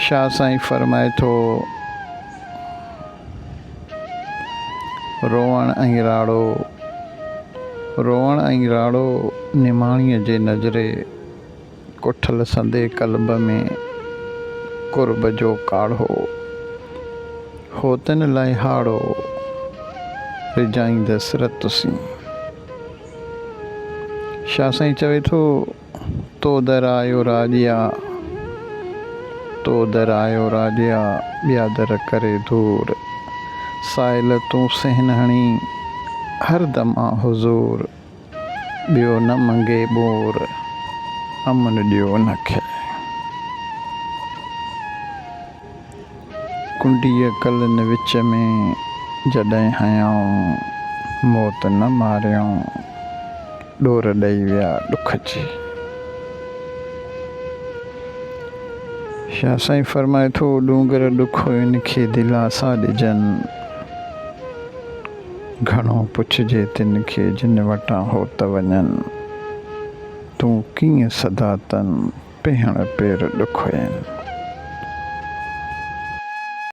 شاهه سائين فرمائي ٿو، روئڻ ۽ راڙو، روئڻ ۽ راڙو نماڻيء جي نظري، ڪٺل سندي قلب ۾ قرب جو ڪاڙهو، هوتن لاء هاڙهو، رجائيندس رت سين. شاهه سائين چوي ٿو. تو در آيو راڄيا، تو در آيو راڄيا، ٻيا در ڪري دور. سائل تون سهن هڻي، هر دم آن حضور. ٻيو نه منگي ٻور، امن ڏيو ان کي. ڪنڊيء ڪلن وچ ۾ جڏهن هنيائون، موت نه ماريائون، ڏور ڏئي ويا ڏک جي. شاهه سائين فرمائي ٿو، ڏونگر ڏکوئن کي دلاسا ڏجن، گهڻو پڇجي تن کي جن وٽان هوت وڃن، تون ڪيئن سدا تن پيهڻ پير ڏکوئين.